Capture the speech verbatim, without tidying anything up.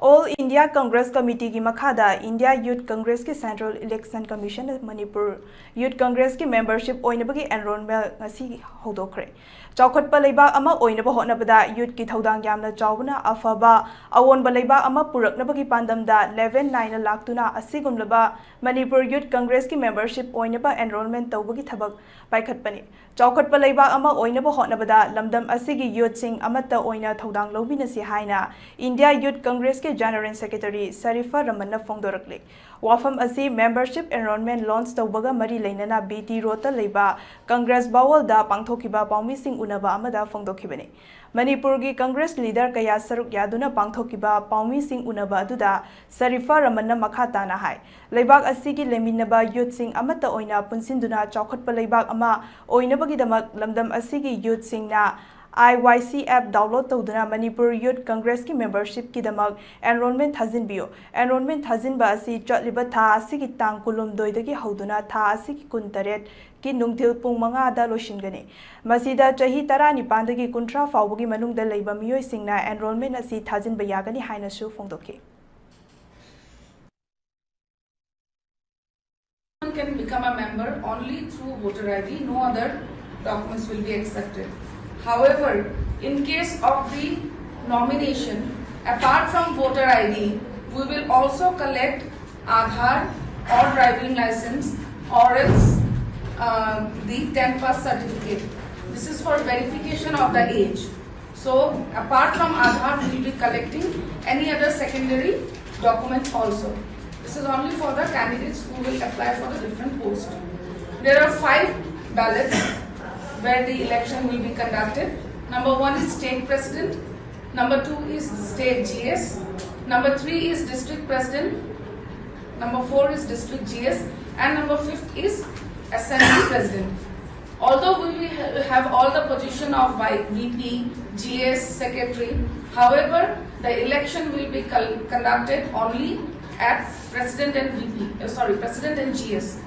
All India Congress Committeeꯒꯤ ꯃꯈꯥꯗ India Youth Congressꯀꯤ Central Election Commissionꯅ Manipur Youth Congressꯀꯤ membership ꯑꯣꯏꯅꯕꯒꯤ enrollment ꯉꯁꯤ ꯍꯧꯗꯣꯛꯈ꯭ꯔꯦ꯫ ꯆꯥꯎꯈꯠꯄ ꯂꯩꯕꯥꯛ ꯑꯃ ꯑꯣꯏꯅꯕ ꯍꯣꯠꯅꯕꯗ youthꯀꯤ ꯊꯧꯗꯥꯡ ꯌꯥꯝꯅ ꯆꯥꯎꯕꯅ ꯑꯐꯕ ꯑꯑꯣꯟꯕ ꯂꯩꯕꯥꯛ ꯑꯃ ꯄꯨꯔꯛꯅꯕꯒꯤ ꯄꯥꯟꯗꯝꯗ ꯂꯦꯕꯦꯟ ꯅꯥꯏꯅ ꯂꯥꯛꯇꯨꯅ ꯑꯁꯤꯒꯨꯝꯂꯕ ꯃꯅꯤꯄꯨꯔ Youth Congressꯀꯤ membership ꯑꯣꯏꯅꯕ enrollment ꯇꯧꯕꯒꯤ ꯊꯕꯛ ꯄꯥꯏꯈꯠꯄꯅꯤ꯫ ꯆꯥꯎꯈꯠꯄ ꯂꯩꯕꯥꯛ ꯑꯃ ꯑꯣꯏꯅꯕ ꯍꯣꯠꯅꯕꯗ ꯂꯝꯗꯝ ꯑꯁꯤꯒꯤ youthꯁꯤꯡ ꯑꯃꯠꯇ ꯑꯣꯏꯅ ꯊꯧꯗꯥꯡ ꯂꯧꯃꯤꯟꯅꯁꯤ ꯍꯥꯏꯅ India Youth Congressꯀꯤ General Secretary Sharifa ꯔꯃꯟꯅ ꯐꯣꯡꯗꯣꯔꯛꯂꯤ꯫ ꯋꯥꯐꯝ ꯑꯁꯤ membership enrollment launch ꯇꯧꯕꯒ ꯃꯔꯤ ꯂꯩꯅꯅ B T Roadꯇ ꯂꯩꯕ Congress ꯚꯋꯜꯗ ꯄꯥꯡꯊꯣꯛꯈꯤꯕ ꯄꯥꯎꯃꯤꯁꯤꯡ ꯎꯅꯕ ꯑꯃꯗ ꯐꯣꯡꯗꯣꯛꯈꯤꯕꯅꯤ꯫ ꯃꯅꯤꯄꯨꯔꯒꯤ Congress leader ꯀꯌꯥ ꯁꯔꯨꯛ ꯌꯥꯗꯨꯅ ꯄꯥꯡꯊꯣꯛꯈꯤꯕ ꯄꯥꯎꯃꯤꯁꯤꯡ ꯎꯅꯕ ꯑꯗꯨꯗ ꯁꯔꯤꯐꯥ ꯔꯃꯟꯅ ꯃꯈꯥ ꯇꯥꯅ ꯍꯥꯏ, ꯂꯩꯕꯥꯛ ꯑꯁꯤꯒꯤ ꯂꯩꯃꯤꯟꯅꯕ youthꯁꯤꯡ ꯑꯃꯠꯇ ꯑꯣꯏꯅ ꯄꯨꯟꯁꯤꯟꯗꯨꯅ ꯆꯥꯎꯈꯠꯄ ꯂꯩꯕꯥꯛ ꯑꯃ ꯑꯣꯏꯅꯕꯒꯤꯗꯃꯛ ꯂꯝꯗꯝ ꯑꯁꯤꯒꯤ youthꯁꯤꯡꯅ I Y C app download ꯇꯧꯗꯨꯅ ꯃꯅꯤꯄꯨꯔ Youth Congressꯀꯤ membershipꯀꯤꯗꯃꯛ enrollment ꯊꯥꯖꯤꯟꯕꯤꯌꯨ꯫ Enrollment ꯊꯥꯖꯤꯟꯕ ꯑꯁꯤ ꯆꯠꯂꯤꯕ ꯊꯥ ꯑꯁꯤꯒꯤ ꯇꯥꯡ ꯀꯨꯟꯍꯨꯝꯗꯣꯏꯗꯒꯤ ꯍꯧꯗꯨꯅ ꯊꯥ ꯑꯁꯤꯒꯤ ꯀꯨꯟꯇꯔꯦꯠꯀꯤ ꯅꯨꯡꯊꯤꯜ ꯄꯨꯡ ꯃꯉꯥꯗ ꯂꯣꯏꯁꯤꯟꯒꯅꯤ꯫ ꯃꯁꯤꯗ ꯆꯍꯤ ꯇꯔꯥꯅꯤꯄꯥꯟꯗꯒꯤ ꯀꯨꯟꯊ꯭ꯔꯥ ꯐꯥꯎꯕꯒꯤ ꯃꯅꯨꯡꯗ ꯂꯩꯕ ꯃꯤꯑꯣꯏꯁꯤꯡꯅ enrollment ꯑꯁꯤ ꯊꯥꯖꯤꯟꯕ ꯌꯥꯒꯅꯤ ꯍꯥꯏꯅꯁꯨ ꯐꯣꯡꯗꯣꯛꯈꯤ꯫ One can become a member only through voter I D, no other documents will be accepted. However, in case of the nomination, apart from voter I D, we will also collect Aadhaar or driving license or else uh, the ten pass certificate. This is for verification of the age. So, apart from Aadhaar, we will be collecting any other secondary document also. This is only for the candidates who will apply for the different posts. There are five ballots where the election will be conducted. Number one is state president, number two is state G S, number three is district president, number four is district G S, and number fifth is assembly president. Although we will ha- have all the position of vi- V P, G S, secretary, however, the election will be col- conducted only at president and V P, uh, sorry, president and G S.